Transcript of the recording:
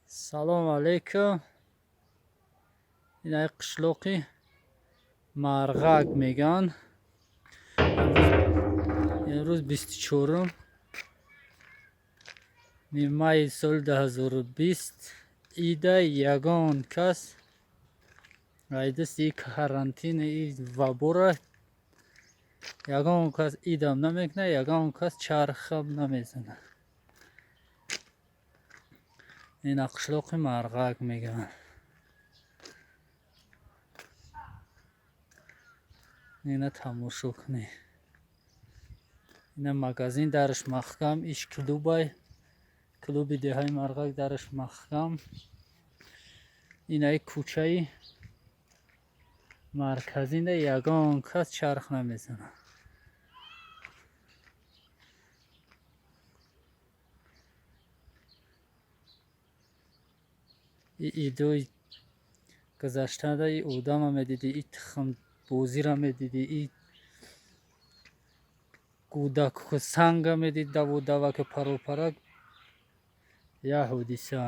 Салом алейкум. Ина қишлоқи Марғак меган. Имрӯз 24 майи соли 2020 ида ягон кас айдасти карантини и вабора ягон кас идам намекунад, ягон кас чархам намезанад. Ина қишлоқи Марғак мегӯянд. Ина тамошо кунед. Ина магазин дараш маҳкам, иш клубай, клуби деҳаи Марғак дараш маҳкам. Инаи кӯчаи марказинда ягон кас чарх намезанад. И идои гузаштада и одама медидӣ, и тухмбозира медидӣ, и кӯдаку санга медид, даву даваки паропарак. Як ҳодиса.